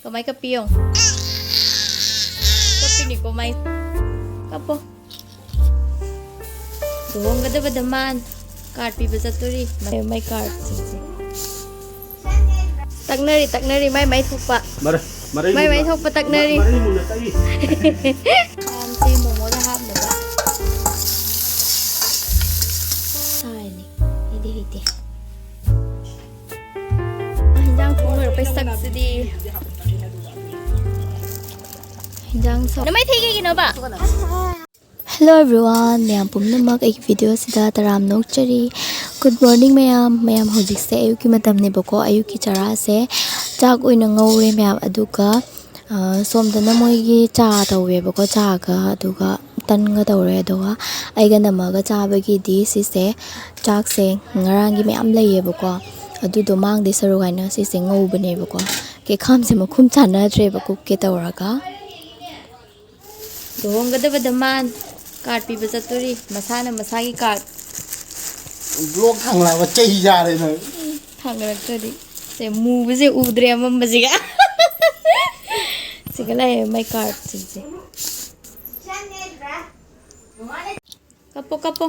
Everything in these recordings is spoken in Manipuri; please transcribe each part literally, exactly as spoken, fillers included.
ꯀꯃꯥꯏ ꯀꯞꯄꯤ ꯌꯦꯡꯉꯣ꯫ ꯀꯞꯄꯤꯅꯤꯀꯣ ꯃꯥꯏ꯫ ꯀꯞꯄꯣ꯫ ꯂꯨꯍꯣꯡꯒꯗꯕꯗ ꯃꯥꯟ ꯀꯥꯔꯠ ꯄꯤꯕ ꯆꯠꯇꯣꯔꯤ꯫ ꯃꯥꯏ ꯀꯥꯔꯠꯁꯤꯡꯁꯦ꯫ ꯇꯛꯅꯔꯤ, ꯇꯛꯅꯔꯤ, ꯃꯥꯏ ꯃꯥꯏ ꯊꯣꯛꯄ꯫ ꯃꯔꯩ, ꯃꯔꯩ ꯃꯥꯏ ꯃꯥꯏ ꯃꯨꯟꯅ, ꯊꯣꯛꯄ ꯇꯛꯅꯔꯤ꯫ ꯃ-, ꯃꯔꯩ ꯃꯨꯟꯅ ꯇꯛꯏ꯫ ꯃꯌꯥꯝꯁꯦ ꯃꯣꯃꯣꯗ ꯍꯥꯞꯅꯕ꯫ ꯁꯥꯏꯅꯤ꯫ ꯑꯩꯗꯤ ꯍꯩꯇꯦ꯫ ꯑ, ꯍꯤꯟꯖꯥꯡ ꯊꯣꯡ ꯂꯣꯏꯔꯛꯄꯩ ꯁꯛꯁꯤꯗꯤ꯫ ꯍꯤꯟꯖꯥꯡ ꯁꯧ-, ꯅꯃꯥꯏ ꯊꯩ ꯀꯩꯒꯤꯅꯣꯕ? Hello everyone, ꯃꯌꯥꯝ ꯄꯨꯝꯅꯃꯛ ꯑꯩꯒꯤ video ꯑꯁꯤꯗ ꯇꯔꯥꯝꯅ ꯑꯣꯛꯆꯔꯤ꯫ Good morning ꯃꯌꯥꯝ꯫ ꯃꯌꯥꯝ ꯍꯧꯖꯤꯛꯁꯦ ꯑꯌꯨꯛꯀꯤ ꯃꯇꯝꯅꯦꯕꯀꯣ, ꯑꯌꯨꯛꯀꯤ ꯆꯔꯥꯁꯦ ꯆꯥꯛ ꯑꯣꯏꯅ ꯉꯧꯔꯦ ꯃꯌꯥꯝ꯫ ꯑꯗꯨꯒ, ꯑ, ꯁꯣꯝꯗꯅ ꯃꯣꯏꯒꯤ ꯆꯥ ꯇꯧꯋꯦꯕꯀꯣ, ꯆꯥꯒ ꯑꯗꯨꯒ ꯇꯟꯒ ꯇꯧꯔꯦ꯫ ꯑꯗꯨꯒ ꯑꯩꯒ ꯅꯝꯃꯒ ꯆꯥꯕꯒꯤꯗꯤ ꯁꯤꯁꯦ ꯆꯥꯛꯁꯦ ꯉꯔꯥꯡꯒꯤ ꯃꯌꯥꯝ ꯂꯩꯌꯦꯕꯀꯣ, ꯑꯗꯨꯗꯣ ꯃꯥꯡꯗꯣꯏ ꯁꯔꯨꯛ ꯍꯥꯏꯅ ꯁꯤꯁꯦ ꯉꯧꯕꯅꯦꯕꯀꯣ꯫ ꯀꯦꯛꯈꯥꯝꯁꯦ ꯃꯈꯨꯝ ꯆꯥꯟꯅꯗ꯭ꯔꯦꯕ ꯀꯨꯛꯀꯦ ꯇꯧꯔꯒ꯫ ꯂꯨꯍꯣꯡꯒꯗꯕꯗ ꯃꯥꯟ ꯀꯥꯔꯠ ꯄꯤꯕ ꯆꯠꯇꯣꯔꯤ꯫ ꯃꯁꯥꯅ ꯃꯁꯥꯒꯤ ꯀꯥꯔꯠ꯫ ꯕ꯭ꯂꯣꯛ ꯊꯥꯡꯂꯕ ꯆꯩ ꯆꯥꯔꯦ ꯅꯪ꯫ ꯊꯥꯡꯒꯠꯂꯛꯇ꯭ꯔꯗꯤ꯫ ꯁꯦ, ꯃꯨꯕꯁꯦ ꯎꯗ꯭ꯔꯦ ꯑꯃꯝꯕꯁꯤꯒ꯫ ꯁꯤꯒ ꯂꯩꯔꯦ ꯃꯥꯏ ꯀꯥꯔꯠꯁꯤꯡꯁꯦ꯫ ꯀꯞꯄꯣ, ꯀꯞꯄꯣ꯫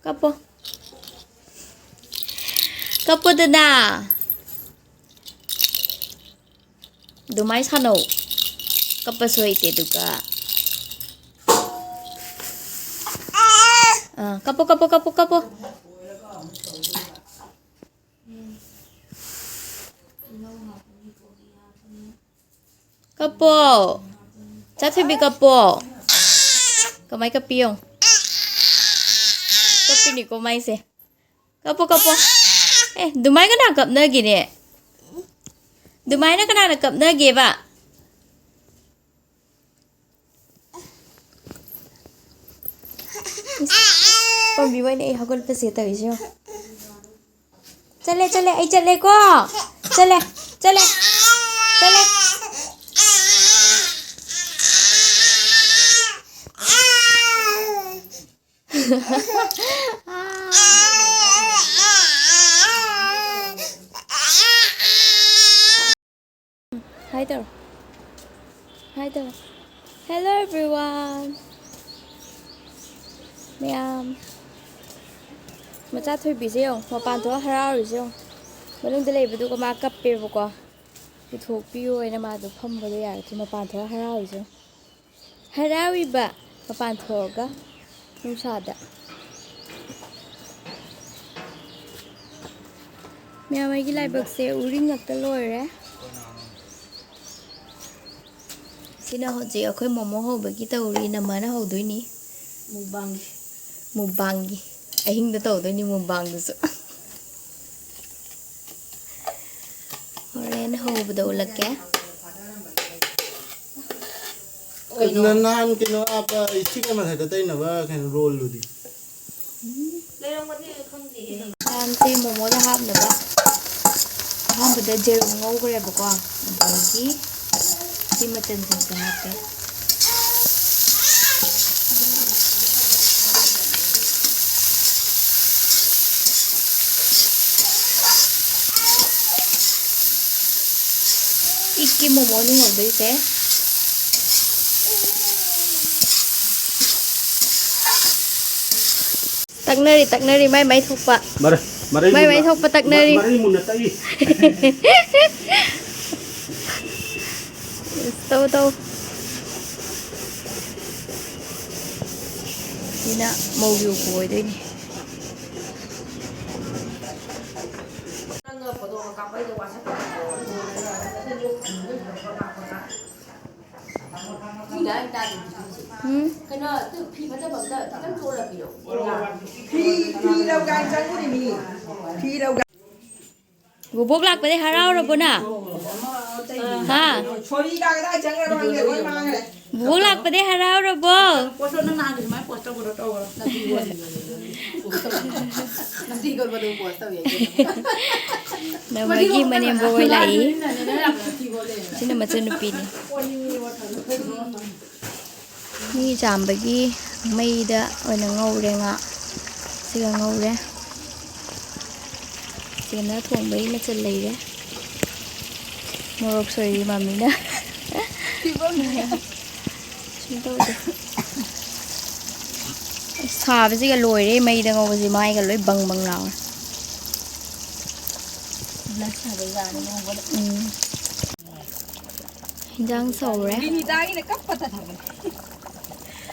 ꯀꯞꯄꯣ꯫ ꯀꯞꯄꯣꯗꯅ꯫ ꯑꯗꯨꯃꯥꯏ ꯁꯥꯟꯅꯧ꯫ ꯀꯞꯄꯁꯨ ꯍꯩꯇꯦ ꯑꯗꯨꯒ꯫ ꯑꯥ, ꯀꯞꯄꯣ, ꯀꯞꯄꯣ, ꯀꯞꯄꯣ, ꯀꯞꯄꯣ꯫ ꯀꯞꯄꯣ꯫ ꯆꯥꯊꯣꯏꯕꯤ ꯀꯞꯄꯣ꯫ ꯀꯃꯥꯏ ꯀꯞꯄꯤ ꯌꯦꯡꯉꯣ꯫ ꯀꯞꯄꯤꯅꯤꯀꯣ ꯃꯥꯏꯁꯦ꯫ ꯀꯞꯄꯣ, ꯀꯞꯄꯣ꯫ ꯑꯦ, ꯑꯗꯨꯃꯥꯏ ꯀꯅꯥ ꯀꯞꯅꯒꯦꯅꯦ? ꯑꯗꯨꯃꯥꯏꯅ ꯀꯅꯥꯅ ꯀꯞꯅꯒꯦꯕ? ꯏꯁ, ꯄꯥꯝꯕꯤ ꯑꯣꯏꯅ ꯑꯩ ꯍꯧꯒꯠꯄꯁꯦ ꯇꯧꯔꯤꯁꯦ ꯌꯦꯡꯉꯣ꯫ ꯆꯠꯂꯦ, ꯆꯠꯂꯦ, ꯑꯩ ꯆꯠꯂꯦꯀꯣ꯫ ꯆꯠꯂꯦ, ꯆꯠꯂꯦ, ꯆꯠꯂꯦ꯫ Hi ꯇꯧꯔꯣ꯫ Hi ꯇꯧꯔꯣ꯫ Hello everyone꯫ ꯃꯌꯥꯝ꯫ ꯃꯆꯥ ꯊꯣꯏꯕꯤꯁꯦ ꯌꯦꯡꯉꯣ꯫ ꯃꯄꯥꯟ ꯊꯣꯛꯑ ꯍꯔꯥꯎꯔꯤꯁꯦ ꯌꯦꯡꯉꯣ꯫ ꯃꯅꯨꯡꯗ ꯂꯩꯕꯗꯨꯒ ꯃꯥ ꯀꯞꯄꯦꯕꯀꯣ꯫ ꯄꯨꯊꯣꯛꯄꯤꯌꯣ ꯍꯥꯏꯅ ꯃꯥꯗꯣ ꯐꯝꯕꯗꯣ ꯌꯥꯔꯛꯇ꯭ꯔꯦ꯫ ꯃꯄꯥꯟ ꯊꯣꯛꯑ ꯍꯔꯥꯎꯔꯤꯁꯦ ꯌꯦꯡꯉꯣ꯫ ꯍꯔꯥꯎꯔꯤꯕ ꯃꯄꯥꯟ ꯊꯣꯛꯑꯒ ꯅꯨꯡꯁꯥꯗ꯫ ꯃꯌꯥꯝ ꯑꯩꯒꯤ ꯂꯥꯏꯕꯛꯁꯦ ꯎꯔꯤꯡ ꯉꯥꯛꯇ ꯂꯣꯏꯔꯦ꯫ ꯁꯤꯅ ꯍꯧꯖꯤꯛ ꯑꯩꯈꯣꯏ ꯃꯣꯃꯣ ꯍꯧꯕꯒꯤ ꯇꯧꯔꯤ꯫ ꯅꯃꯥꯅ ꯍꯧꯗꯣꯏꯅꯤ꯫ ꯃꯨꯛꯕꯥꯡꯒꯤ꯫ ꯃꯨꯛꯕꯥꯡꯒꯤ꯫ ꯑꯍꯤꯡꯗ ꯇꯧꯗꯣꯏꯅꯤ ꯃꯨꯛꯕꯥꯡꯗꯨꯁꯨ꯫ ꯍꯣꯔꯦꯟ ꯍꯧꯕꯗ ꯎꯠꯂꯛꯀꯦ꯫ ꯀꯩꯅꯣ? ꯅ-, ꯅꯍꯥꯟ ꯀꯩꯅꯣ, ꯑꯥ, ꯏꯁꯤꯡ ꯃꯊꯛꯇ ꯇꯩꯅꯕ ꯀꯩꯅꯣ ꯔꯣꯜꯗꯨꯗꯤ? ꯂꯩꯔꯝꯒꯅꯤ, ꯈꯪꯗꯦꯌꯦ꯫ ꯃꯌꯥꯝꯁꯦ ꯃꯣꯃꯣꯗ ꯍꯥꯞꯅꯕ ꯑꯍꯥꯟꯕꯗ ꯖꯦꯔꯨꯝ ꯉꯧꯈ꯭ꯔꯦꯕꯀꯣ, ꯑꯗꯒꯤ ꯁꯤ ꯃꯆꯜꯁꯤꯡꯁꯦ ꯍꯥꯞꯄꯦ꯫ ꯏꯛꯀꯤ ꯃꯣꯃꯣꯅꯤ ꯍꯧꯗꯣꯏꯁꯦ꯫ ꯇꯛꯅꯔꯤ, ꯇꯛꯅꯔꯤ, ꯃꯥꯏ ꯃꯥꯏ ꯊꯣꯛꯄ꯫ ꯃꯔꯩ, ꯃꯔꯩ ꯃꯥꯏ ꯃꯥꯏ ꯃꯨꯟꯅ, ꯊꯣꯛꯄ ꯇꯛꯅꯔꯤ꯫ ꯃ-, ꯃꯔꯩ ꯃꯨꯟꯅ ꯇꯛꯏ꯫ ꯇꯧ, ꯇꯧ꯫ ꯁꯤꯅ ꯃꯧꯒꯤ ꯎꯄꯨ ꯑꯣꯏꯗꯣꯏꯅꯤ꯫ ꯎꯝ꯫ ꯀꯩꯅꯣ, ꯐꯤ ꯐꯠꯇꯕ ꯑꯝꯇ ꯈꯤꯇꯪ ꯆꯣꯠꯂꯝꯃꯤꯔꯣ? ꯐꯤ, ꯐꯤ ꯂꯧꯒꯦ ꯍꯥꯏꯅ ꯆꯪꯉꯨꯔꯤꯃꯤ꯫ ꯐꯤ ꯂꯧꯒꯦ꯫ ꯕꯣꯕꯣꯛ ꯂꯥꯛꯄꯗꯩ ꯍꯔꯥꯎꯔꯕꯣ ꯅꯪ? ꯍꯥ? ꯁꯣꯔꯤꯒ ꯀꯗꯥꯏ ꯆꯪꯈ꯭ꯔꯕ ꯈꯪꯗꯦ, ꯂꯣꯏ ꯃꯥꯡꯈ꯭ꯔꯦ꯫ ꯕꯣꯕꯣꯛ ꯂꯥꯛꯄꯗꯩ ꯍꯔꯥꯎꯔꯕꯣ? ꯄꯣꯁꯇꯣ ꯅꯪ ꯅꯍꯥꯟꯒꯤ ꯑꯗꯨꯃꯥꯏꯅ ꯄꯣꯁ ꯇꯧꯕꯗꯣ ꯇꯧꯔꯣ꯫ ꯅꯝꯊꯤ ꯀꯣꯠꯄꯗꯣ ꯄꯣꯁ ꯇꯧ ꯌꯥꯏ ꯀꯩꯅꯣ꯫ ꯅꯃꯣꯏꯒꯤ ꯃꯅꯦꯝꯕꯣꯛ ꯍꯣꯏ ꯂꯥꯛꯏ꯫ ꯁꯤꯅ ꯃꯆꯟꯅꯨꯄꯤꯅꯤ꯫ ꯃꯤ ꯆꯥꯝꯕꯒꯤ ꯃꯩꯗ ꯑꯣꯏꯅ ꯉꯧꯔꯦ ꯉꯥ꯫ ꯁꯤꯒ ꯉꯧꯔꯦ꯫ ꯆꯦꯅ ꯊꯣꯡꯕꯒꯤ ꯃꯆꯜ ꯂꯩꯔꯦ꯫ ꯃꯣꯔꯣꯛ ꯁꯣꯏꯔꯤ ꯃꯃꯤꯅ꯫ ꯁꯨꯝ ꯇꯧꯗꯦ꯫ ꯁꯥꯕꯁꯤꯒ ꯂꯣꯏꯔꯦ, ꯃꯩꯗ ꯉꯧꯕꯁꯦ ꯃꯥꯏꯒ ꯂꯣꯏ ꯕꯪ ꯕꯪ ꯂꯥꯎꯔꯦ꯫ ꯎꯝ꯫ ꯍꯤꯟꯖꯥꯡ ꯁꯧꯔꯦ꯫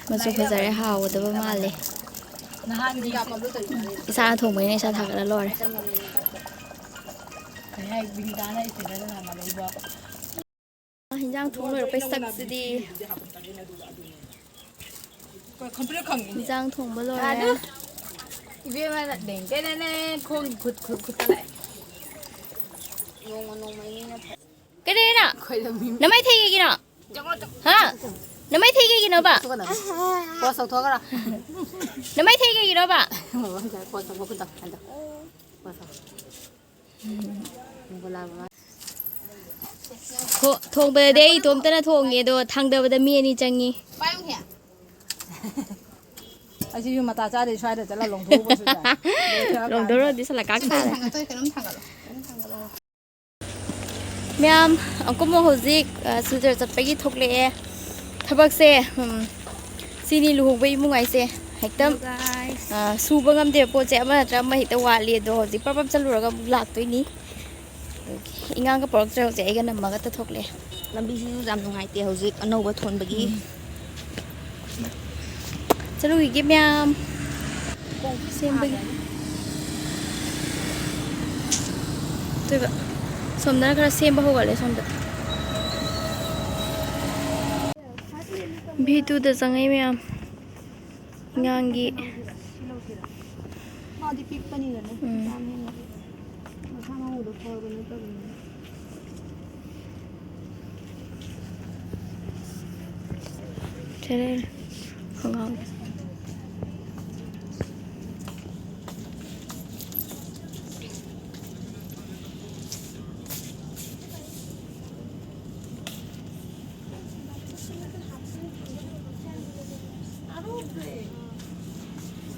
ꯃꯆꯨ ꯐꯖꯔꯦ, ꯍꯥꯎꯒꯗꯕ ꯃꯥꯜꯂꯦ꯫ ꯏꯁꯥꯅ ꯊꯣꯡꯕꯅꯤꯅ ꯏꯁꯥ ꯊꯥꯒꯠꯂ ꯂꯣꯏꯔꯦ꯫ ꯍꯤꯟꯖꯥꯡ ꯊꯣꯡ ꯂꯣꯏꯔꯛꯄꯩ ꯁꯛꯁꯤꯗꯤ꯫ ꯍꯤꯟꯖꯥꯡ ꯊꯣꯡꯕ ꯂꯣꯏꯔꯦ꯫ ꯏꯕꯦꯝꯃꯅ ꯗꯦꯡ ꯗꯦꯡ ꯗꯦꯡ ꯗꯦꯡ ꯈꯣꯡꯒꯤ ꯈꯨꯠ, ꯈꯨꯠ, ꯈꯨꯠꯇ ꯂꯥꯛꯑꯦ꯫ ꯅꯣꯡꯃ ꯅꯣꯡꯃꯒꯤ ꯃꯤꯅ ꯐ-, ꯀꯔꯤꯅꯣ? ꯑꯩꯈꯣꯏꯗ ꯃꯤ ꯅꯃꯥꯏꯊꯩ ꯀꯩꯒꯤꯅꯣ? ꯍꯥ? ꯅꯃꯥꯏꯊꯩ ꯀꯩꯒꯤꯅꯣꯕ? ꯊꯣꯛꯀꯗꯕꯅꯤ꯫ ꯄꯣꯁ ꯇꯧꯊꯣꯛꯈ꯭ꯔꯣ꯫ ꯅꯃꯥꯏꯊꯩ ꯀꯩꯒꯤꯅꯣꯕ? ꯄꯣꯁ ꯇꯧꯊꯣꯛꯈ꯭ꯔꯣ꯫ ꯄꯣꯁ ꯇꯧ꯫ ꯊꯣ-, ꯊꯣꯡꯕꯗꯗꯤ ꯑꯩ ꯏꯇꯣꯝꯇꯅ ꯊꯣꯡꯉꯦ, ꯑꯗꯣ ꯊꯥꯡꯗꯕꯗ ꯃꯤ ꯑꯅꯤ ꯆꯪꯉꯤ꯫ ꯑꯩꯁꯨ ꯌꯨꯝ ꯃꯇꯥ ꯆꯥꯗꯦ, ꯁ꯭ꯋꯥꯏꯗ ꯆꯠꯂ ꯂꯣꯡꯊꯣꯛꯎꯕꯁꯨ ꯌꯥꯏ꯫ ꯂꯣꯏꯔꯀꯥꯟꯗ ꯂꯣꯡꯊꯣꯛꯎꯔꯗꯤ ꯁꯂꯥꯛ ꯀꯥꯛ ꯇꯥꯔꯦ꯫ ꯃꯌꯥꯝ, ꯑꯀꯨꯝꯕ ꯍꯧꯖꯤꯛ, ꯑ, ꯁꯤꯜꯆꯔ ꯆꯠꯄꯒꯤ ꯊꯣꯛꯂꯛꯑꯦ꯫ ꯊꯕꯛꯁꯦ, ꯎꯝ, ꯁꯤꯅꯤ ꯂꯨꯍꯣꯡꯕ ꯏꯃꯨꯡ ꯍꯥꯏꯁꯦ꯫ ꯍꯦꯛꯇ, Hello guys꯫ ꯑ, ꯁꯨꯕ ꯉꯝꯗꯦꯕ, ꯄꯣꯠꯁꯦ ꯑꯃ ꯅꯠꯇ꯭ꯔ ꯑꯃ ꯍꯦꯛꯇ ꯋꯥꯠꯂꯤ꯫ ꯑꯗꯣ ꯍꯧꯖꯤꯛ ꯄ꯭ꯔꯞ ꯄ꯭ꯔꯞ ꯆꯠꯂꯨꯔꯒ ꯑꯃꯨꯛ ꯂꯥꯛꯇꯣꯏꯅꯤ꯫ ꯏꯉꯥꯡꯒ ꯄꯣꯔꯛꯇ꯭ꯔꯦ ꯍꯧꯖꯤꯛ, ꯑꯩꯒ ꯅꯝꯃꯒ ꯊꯣꯛꯂꯛꯑꯦ꯫ ꯂꯝꯕꯤꯁꯤꯁꯨ ꯌꯥꯝ ꯅꯨꯡꯉꯥꯏꯇꯦ ꯍꯧꯖꯤꯛ ꯑꯅꯧꯕ ꯊꯣꯟꯕꯒꯤ꯫ ꯎꯝ꯫ ꯆꯠꯂꯨꯈꯤꯒꯦ ꯃꯌꯥꯝ꯫ ꯁꯦꯝꯕꯒꯤ꯫ ꯑꯗꯨꯒ ꯁꯣꯝꯗꯅ ꯈꯔ ꯁꯦꯝꯕ ꯍꯧꯒꯠꯂꯦ ꯁꯣꯝꯗ꯫ ꯚꯤ ꯇꯨꯗ ꯆꯪꯉꯛꯏ ꯃꯌꯥꯝ꯫ ꯑꯉꯥꯡꯒꯤ꯫ ꯃꯥꯗꯤ ꯄꯤꯛꯄꯅꯤꯅꯅꯦ, ꯎꯝ꯫ ꯌꯥꯝ ꯍꯦꯟꯅ ꯃꯁꯥ ꯃꯎꯗꯣ ꯐꯕ ꯅꯠꯇꯕꯅꯤꯅ꯫ ꯁꯦ ꯂꯩꯔꯦ꯫ ꯈꯣꯡꯒ꯭ꯔꯥꯎ꯫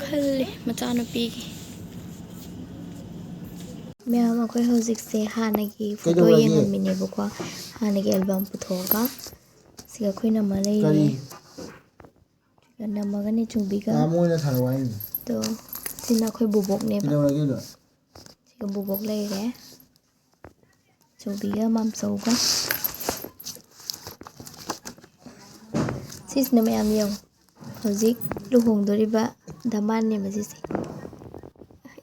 ꯈꯜꯂꯤ ꯃꯆꯥꯅꯨꯄꯤꯒꯤ꯫ ꯃꯌꯥꯝ, ꯑꯩꯈꯣꯏ ꯍꯧꯖꯤꯛꯁꯦ ꯍꯥꯟꯅꯒꯤ ꯐꯣꯇꯣ ꯀꯩꯗꯧꯔꯒꯦ? ꯌꯦꯡꯉꯝꯃꯤꯅꯦꯕꯀꯣ꯫ ꯍꯥꯟꯅꯒꯤ ꯑꯦꯜꯕꯝ ꯄꯨꯊꯣꯛꯑꯒ ꯁꯤꯒ ꯑꯩꯈꯣꯏ ꯅꯝꯃ ꯂꯩꯔꯦ꯫ ꯀꯔꯤ? ꯁꯤꯒ ꯅꯝꯃꯒꯅꯦ ꯆꯨꯕꯤꯒ꯫ ꯀꯥ ꯃꯣꯏꯅ ꯊꯥꯔꯛꯑꯣ ꯍꯥꯏꯅꯤ꯫ ꯑꯗꯣ ꯁꯤꯅ ꯑꯩꯈꯣꯏ ꯕꯣꯕꯣꯛꯅꯦꯕ꯫ ꯀꯩꯗꯧꯔꯒꯦ ꯑꯗꯣ? ꯁꯤꯒ ꯕꯣꯕꯣꯛ ꯂꯩꯔꯦ꯫ ꯆꯨꯕꯤꯒ ꯃꯥꯝꯆꯧꯒ꯫ ꯁꯤꯁꯤꯅ ꯃꯌꯥꯝ ꯌꯦꯡꯉꯨ꯫ ꯍꯧꯖꯤꯛ ꯂꯨꯍꯣꯡꯗꯣꯔꯤꯕ ꯗꯃꯥꯟꯅꯦꯕ ꯁꯤꯁꯦ꯫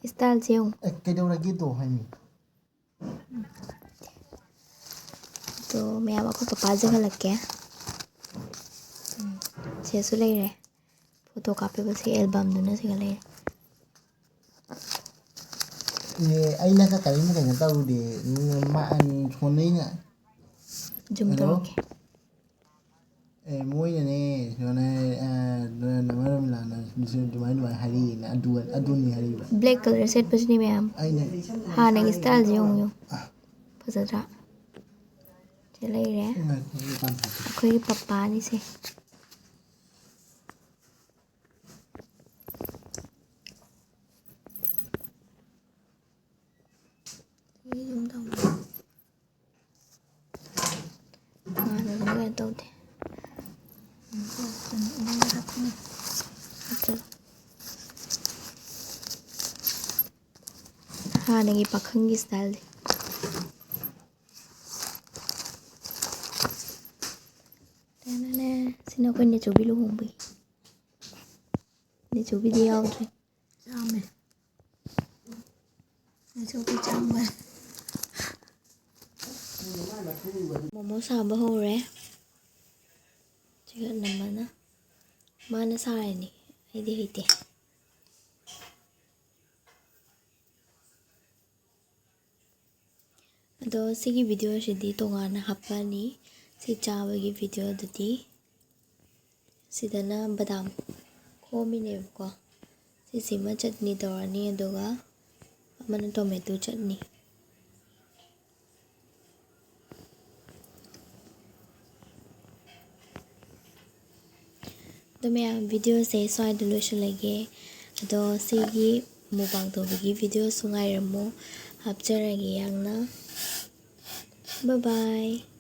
ꯏꯁꯇꯥꯏꯜꯁꯦ ꯌꯦꯡꯉꯨ꯫ ꯑꯦ, ꯀꯩꯗꯧꯔꯒꯦꯗꯣ ꯍꯥꯏꯅꯤ꯫ ꯑꯗꯣ ꯃꯌꯥꯝ ꯑꯩꯈꯣꯏ ꯄꯄꯥꯁꯦ ꯍꯜꯂꯛꯀꯦ꯫ ꯎꯝ, ꯁꯤꯗꯁꯨ ꯂꯩꯔꯦ꯫ ꯐꯣꯇꯣ ꯀꯥꯞꯄꯤꯕ ꯁꯤ ꯑꯦꯜꯕꯝꯗꯨꯅ ꯁꯤꯒ ꯂꯩꯔꯦ꯫ ꯑꯦ, ꯑꯩꯅꯒ ꯀꯔꯤꯝ ꯀꯩꯅꯣ ꯇꯧꯗꯦ꯫ ꯎꯝ, ꯃꯥ-, ꯎꯝ, ꯁꯣꯟꯅꯩꯅ꯫ ꯖꯨꯝ ꯍꯜꯂꯣ? ꯇꯧꯔꯛꯀꯦ꯫ ꯑꯦ, ꯃꯣꯏꯅꯅꯦ, ꯁꯨꯃꯥꯏꯅ, ꯑ, ꯅ-, ꯅꯃ ꯔꯣꯃꯤꯂꯥꯅ ꯁꯤ ꯑꯗꯨꯃꯥꯏꯅ, ꯑꯗꯨꯃꯥꯏꯅ ꯍꯥꯏꯔꯛꯏꯅ, ꯑꯗꯨ, ꯑꯗꯨꯅꯤ ꯍꯥꯏꯔꯛꯏꯕ꯫ ꯕ꯭ꯂꯦꯛ ꯀꯂꯔ ꯁꯦꯠꯄꯁꯤꯅꯦ ꯃꯌꯥꯝ꯫ ꯑꯩꯅ ꯍꯥꯟꯅꯒꯤ ꯏꯁꯇꯥꯏꯜꯁꯦ ꯌꯦꯡꯉꯨ, ꯌꯦꯡꯉꯨ꯫ ꯐꯖꯗ꯭ꯔꯥ? ꯁꯤ ꯂꯩꯔꯦ꯫ ꯉꯥꯏꯈꯣ, ꯃꯄꯥꯟ ꯊꯣꯛꯀꯦ꯫ ꯑꯩꯈꯣꯏꯒꯤ ꯄꯄꯥꯅꯤꯁꯦ꯫ ꯁꯤ ꯌꯨꯝ ꯊꯝꯒꯦ꯫ ꯍꯥꯟꯅꯒꯤꯗꯤ ꯀꯩꯅꯣ ꯇꯧꯗꯦ꯫ ꯅꯠꯇ꯭ꯔꯒ ꯍꯥꯟꯅꯒꯤ ꯄꯥꯈꯪꯒꯤ ꯏꯁꯇꯥꯏꯜꯗꯤ꯫ ꯇꯦꯅꯦꯅꯦ꯫ ꯁꯤꯅ ꯑꯩꯈꯣꯏ ꯅꯦꯆꯧꯕꯤ ꯂꯨꯍꯣꯡꯕꯒꯤ꯫ ꯅꯦꯆꯧꯕꯤꯗꯤ ꯌꯥꯎꯗ꯭ꯔꯦ꯫ ꯆꯥꯝꯃꯦ꯫ ꯅꯦꯆꯧꯕꯤ ꯆꯥꯝꯃꯦ꯫ ꯃꯣꯃꯣ ꯁꯥꯕ ꯍꯧꯔꯦ꯫ ꯆꯤꯀꯟ ꯑꯃꯅ ꯃꯥꯅ ꯁꯥꯔꯤꯅꯤ, ꯑꯩꯗꯤ ꯍꯩꯇꯦ꯫ ꯑꯗꯣ ꯁꯤꯒꯤ ꯚꯤꯗꯤꯑꯣꯁꯤꯗꯤ ꯇꯣꯉꯥꯟꯅ ꯍꯥꯞꯄꯛꯑꯅꯤ, ꯁꯤ ꯆꯥꯕꯒꯤ ꯚꯤꯗꯤꯑꯣꯗꯨꯗꯤ꯫ ꯁꯤꯗꯅ ꯕꯗꯥꯝ ꯈꯣꯝꯃꯤꯅꯦꯕꯀꯣ꯫ ꯁꯤꯁꯤꯃ ꯆꯠꯅꯤ ꯇꯧꯔꯅꯤ, ꯑꯗꯨꯒ ꯑꯃꯅ ꯇꯣꯃꯦꯇꯣ ꯆꯠꯅꯤ꯫ ꯑꯗꯣ ꯃꯌꯥꯝ, ꯚꯤꯗꯤꯑꯣꯁꯦ ꯁ꯭ꯋꯥꯏꯗ ꯂꯣꯏꯁꯤꯜꯂꯒꯦ꯫ ꯑꯗꯣ ꯁꯤꯒꯤ ꯃꯨꯛꯕꯥꯡ ꯇꯧꯕꯒꯤ ꯚꯤꯗꯤꯑꯣꯁꯨ ꯉꯥꯏꯔꯝꯃꯣ꯫ ꯍꯥꯞꯆꯔꯒꯦ ꯌꯥꯡꯅ꯫ Bye bye.